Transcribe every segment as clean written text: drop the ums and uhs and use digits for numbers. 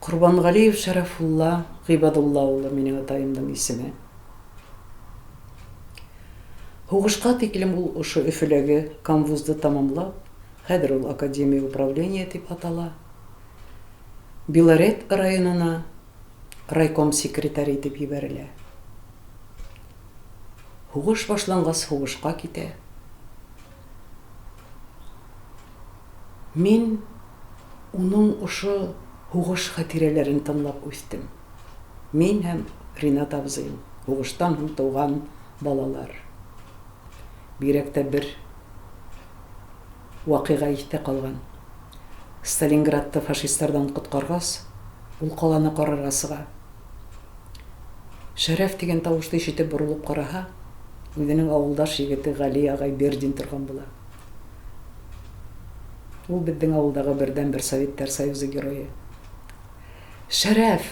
Ҡорбанғәлиев Шәрәфулла Ғибәдулла улы минең атайымдың исеме. Һуғышҡа тиклем ул ошо Өфөләге комвузды тамамлап, хәҙер ул Академия управления тип атала, Белорет районына райком секретаре итеп ебәрелә. Һуғыш башланғас һуғышҡа китә. Мин уның ошо һуғыш хәтирәләрен тыңлап үҫтем. Мин һәм Ринат абзыем, һуғыштан һуң тыуған балалар. Бигерәк тә бер ваҡиға иҫтә ҡалған. Сталинградты фашистларҙан ҡотҡарғас, ул ҡаланы ҡарарға сыға. Шәрәф тигән тауышты ишетеп боролоп ҡараһа, үҙенең ауылдаш егете Ғәли ағай Бердин торған була. Ул беҙҙең ауылдағы берҙән-бер Советтар Союзы геройы. Шәрәф!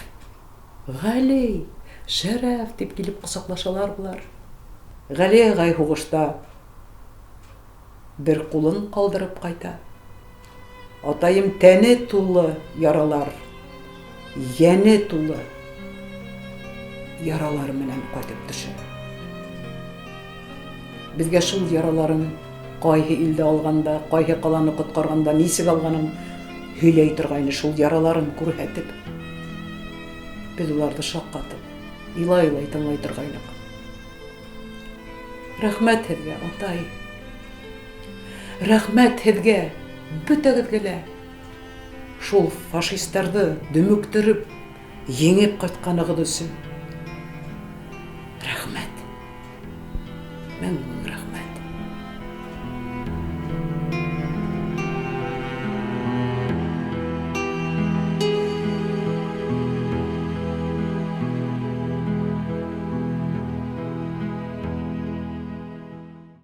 Ғәли! Шәрәф! Тип килеп ҡосаҡлашалар былар. Ғәли ағай һуғышта бер ҡулын ҡалдырып ҡайта. Атайым тәне тулы яралар, йәне тулы яралар менән ҡайтып төшә. Беҙгә шул яраларын ҡайһы илдә алғанда, ҡайһы ҡаланы ҡотҡарғанда нисек алғанын һөйләй торғайны, шул яраларын күрһәтеп. Беҙ уларҙы шаҡ ҡатып, илай-илай тыңлай торғайныҡ. Рәхмәт һеҙгә, атай. Рәхмәт һеҙгә, бөтәгеҙгә лә. Шул фашистарҙы дөмөктөрөп, еңеп ҡайтҡанығыҙ өсөн. Рәхмәт. Мең-мең рәхмәт.